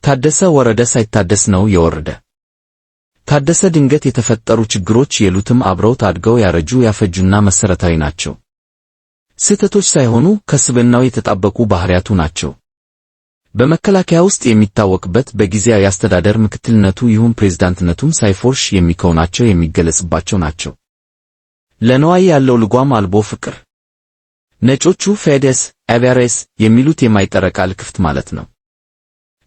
ታደሰ ወረደ ሳይታደስ ነው የወረደ። ታደሰ ድንገት የተፈጠሩ ችግሮች የሉትም፣ አብረውት አድገው ያረጁ ያፈጁና መሰረታዊ ናቸው። ስህተቶች ሳይሆኑ ከስብዕናው የተጣበቁ ባህሪያቱ ናቸው። በመከላከያ ውስጥ የሚታወቅበት በጊዜያዊ አስተዳደር ምክትልነቱ ይሁን ፕሬዝዳንትነቱም ሳይፎርሽ የሚከውናቸው የሚገለጽባቸው ናቸው። ለነዋይ ያለው ልጓም አልቦ ፍቅር፣ ነጮቹ fetish avarice የሚሉት የማይጠረቃ ልክፍት ማለት ነው።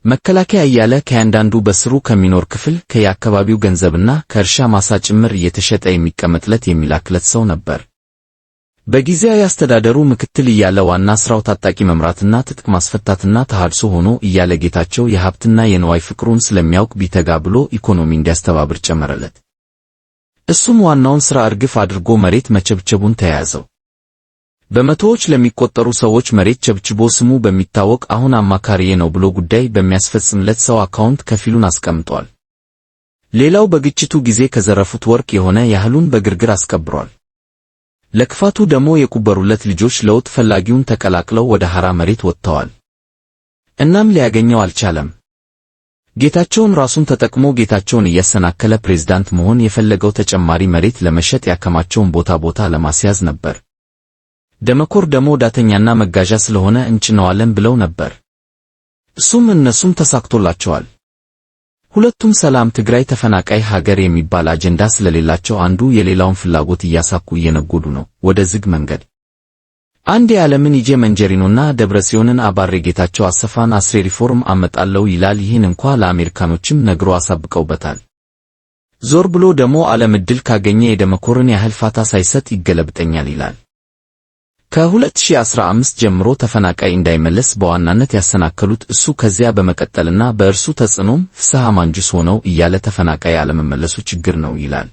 መከላከያ እያለ ከያንዳንዱ በስሩ ከሚኖር ክፍል ከየአካባቢው ገንዘብና ከእርሻ ማሳ ጭምር እየተሸጠ የሚቀመጥለት የሚላክለት ሰው ነበር። በጊዜያዊ አስተዳደሩ ምክትል እያለ ዋና ስራው ታጣቂ መምራትና ትጥቅ ማስፈታትና ተሃድሶ ሆኖ እያለ ጌታቸው የሀብትና የንዋይ ፍቅሩን ስለሚያውቅ ቢተጋ ብሎ ኢኮኖሚ እንዲያስተባብር ጨመረለት። እሱም ዋናውን ስራ እርግፍ አድርጎ መሬት መቸብቸቡን ተያያዘው። በመቶዎች ለሚቆጠሩ ሰዎች መሬት ቸብችቦ ስሙ በሚታወቅ አሁን አማካሪዬ ነው ብሎ ጉዳይ በሚያስፈጽምለት ሰው አካውንት ከፊሉን አስቀምጧል። ሌላው በግጭቱ ጊዜ ከዘረፉት ወርቅ የሆነ ያህሉን በግርግር አስቀብሯል። ለክፋቱ ደግሞ የቀበሩለት ልጆች ለውጥ ፈላጊውን ተቀላቅለው ወደ ሐራ መሬት ወጥተዋል። እናም ሊያገኘው አልቻለም። ጌታቸውን ራሱን ተጠቅሞ ጌታቸውን እያሰናከለ ፕሬዝዳንት መሆን የፈለገው ተጨማሪ መሬት ለመሸጥ ያከማቸውን ቦታ ቦታ ለማስያዝ ነበር። ደመኮር ደሞ ዳተኛና መጋዣ ስለሆነ እንጭነዋለን ብለው ነበር። እሱም እነሱም ተሳክቶላቸዋል። ሁለቱም ሰላም፣ ትግራይ፣ ተፈናቃይ፣ ሀገር የሚባል አጀንዳ ስለሌላቸው አንዱ የሌላውን ፍላጎት እያሳኩ እየነጎዱ ነው ወደ ዝግ መንገድ። አንድ የዓለምን ይዤ መንጀሪኖና ደብረጽዮንን አባሬ ጌታቸው አሰፋን አስሬ ሪፎርም አመጣለው ይላል። ይህን እንኳ ለአሜሪካኖችም ነግሮ አሳብቀውበታል። ዞር ብሎ ደሞ ዓለም ዕድል ካገኘ የደመኮርን ያህል ፋታ ሳይሰጥ ይገለብጠኛል ይላል። ከ2015 ጀምሮ ተፈናቃይ እንዳይመለስ በዋናነት ያሰናከሉት እሱ ከዚያ በመቀጠልና በእርሱ ተጽዕኖም ፍስሐ ማንጁስ ሆነው እያለ ተፈናቃይ አለመመለሱ ችግር ነው ይላል።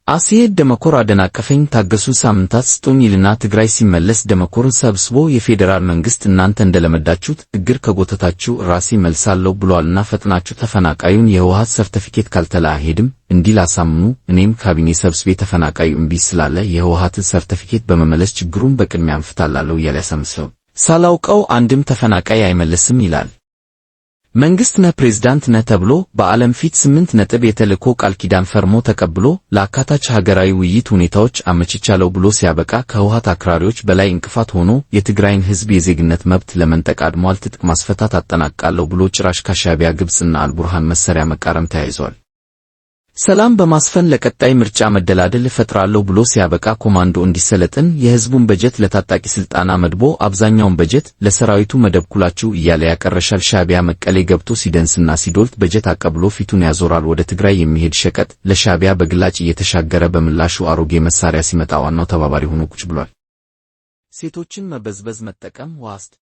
አስሄድ ደመኮር አደናቀፈኝ ታገሱ ሳምንታት ስጡኝ ይልና ትግራይ ሲመለስ ደመኮርን ሰብስቦ የፌዴራል መንግስት እናንተ እንደለመዳችሁት እግር ከጎተታችሁ ራሴ መልሳለሁ ብሏልና ፈጥናችሁ ተፈናቃዩን የህወሓት ሰርተፊኬት ካልተላ አይሄድም እንዲል አሳምኑ። እኔም ካቢኔ ሰብስቤ ተፈናቃዩ እምቢ ስላለ የህወሓትን ሰርተፊኬት በመመለስ ችግሩን በቅድሚያ እንፍታላለሁ እያለ ያሳምሰው ሳላውቀው አንድም ተፈናቃይ አይመለስም ይላል። መንግስት ነህ ፕሬዝዳንት ነህ ተብሎ በዓለም ፊት 8 ነጥብ የተልእኮ ቃል ኪዳን ፈርሞ ተቀብሎ ለአካታች ሀገራዊ ውይይት ሁኔታዎች አመችቻለሁ ብሎ ሲያበቃ ከህወሓት አክራሪዎች በላይ እንቅፋት ሆኖ የትግራይን ህዝብ የዜግነት መብት ለመንጠቅ አድሟል። ትጥቅ ማስፈታት አጠናቅቃለሁ ብሎ ጭራሽ ከሻዕቢያ ግብጽና አልቡርሃን መሳሪያ መቃረም ተያይዟል። ሰላም በማስፈን ለቀጣይ ምርጫ መደላድል እፈጥራለሁ ብሎ ሲያበቃ ኮማንዶ እንዲሰለጥን የህዝቡን በጀት ለታጣቂ ስልጠና መድቦ አብዛኛውን በጀት ለሰራዊቱ መደብኩላችሁ እያለ ያቀረሻል። ሻዕቢያ መቀሌ ገብቶ ሲደንስና ሲዶልት በጀት አቀብሎ ፊቱን ያዞራል። ወደ ትግራይ የሚሄድ ሸቀጥ ለሻዕቢያ በግላጭ እየተሻገረ በምላሹ አሮጌ መሳሪያ ሲመጣ ዋናው ተባባሪ ሆኖ ቁጭ ብሏል። ሴቶችን መበዝበዝ፣ መጠቀም፣ ዋስት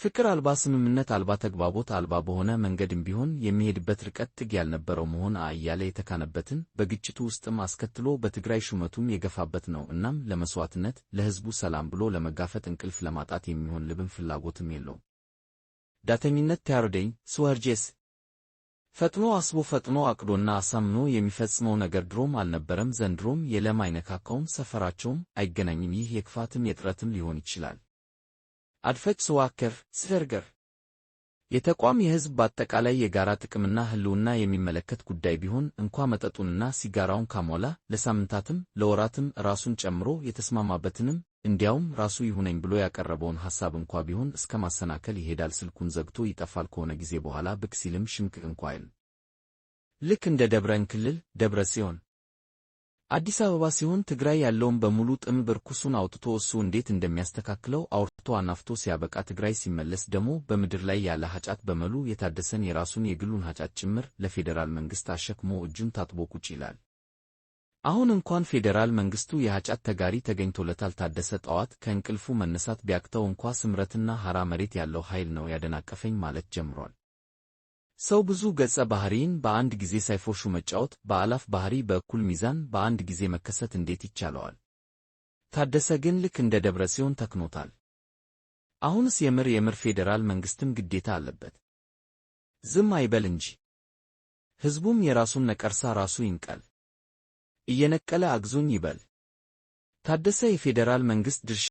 ፍቅር አልባ፣ ስምምነት አልባ፣ ተግባቦት አልባ በሆነ መንገድም ቢሆን የሚሄድበት ርቀት ጥግ ያልነበረው መሆን እያለ የተካነበትን በግጭቱ ውስጥም አስከትሎ በትግራይ ሹመቱም የገፋበት ነው። እናም ለመስዋዕትነት ለህዝቡ ሰላም ብሎ ለመጋፈጥ እንቅልፍ ለማጣት የሚሆን ልብም ፍላጎትም የለውም። ዳተኝነት ታረደኝ ስወርጄስ ፈጥኖ አስቦ ፈጥኖ አቅዶና አሳምኖ የሚፈጽመው ነገር ድሮም አልነበረም፣ ዘንድሮም የለም፣ አይነካካውም፣ ሰፈራቸውም አይገናኝም። ይህ የክፋትም የጥረትም ሊሆን ይችላል። አድፈጭ ስዋከር ስርገር የተቋም የህዝብ በአጠቃላይ የጋራ ጥቅምና ህልውና የሚመለከት ጉዳይ ቢሆን እንኳ መጠጡንና ሲጋራውን ካሞላ ለሳምንታትም ለወራትም ራሱን ጨምሮ የተስማማበትንም እንዲያውም ራሱ ይሁነኝ ብሎ ያቀረበውን ሐሳብ እንኳ ቢሆን እስከ ማሰናከል ይሄዳል። ስልኩን ዘግቶ ይጠፋል። ከሆነ ጊዜ በኋላ ብቅ ሲልም ሽምቅቅ እንኳ አይልም። ልክ እንደ ደብረን ክልል ደብረ ጽዮን አዲስ አበባ ሲሆን ትግራይ ያለውን በሙሉ ጥምብ እርኩሱን አውጥቶ እሱ እንዴት እንደሚያስተካክለው አውርቶ አናፍቶ ሲያበቃ ትግራይ ሲመለስ ደግሞ በምድር ላይ ያለ ኃጢአት በሙሉ የታደሰን የራሱን የግሉን ኃጢአት ጭምር ለፌዴራል መንግስት አሸክሞ እጁን ታጥቦ ቁጭ ይላል። አሁን እንኳን ፌዴራል መንግስቱ የኃጢአት ተጋሪ ተገኝቶለታል። ታደሰ ጠዋት ከእንቅልፉ መነሳት ቢያቅተው እንኳ ስምረትና ሐራ መሬት ያለው ኃይል ነው ያደናቀፈኝ ማለት ጀምሯል። ሰው ብዙ ገጸ ባህሪን በአንድ ጊዜ ሳይፎርሹ መጫወት፣ በአላፍ ባህሪ በእኩል ሚዛን በአንድ ጊዜ መከሰት እንዴት ይቻለዋል? ታደሰ ግን ልክ እንደ ደብረ ጽዮን ተክኖታል። አሁንስ የምር የምር ፌዴራል መንግስትም ግዴታ አለበት። ዝም አይበል እንጂ። ህዝቡም የራሱን ነቀርሳ ራሱ ይንቀል። እየነቀለ አግዙኝ ይበል። ታደሰ የፌዴራል መንግስት ድርሻ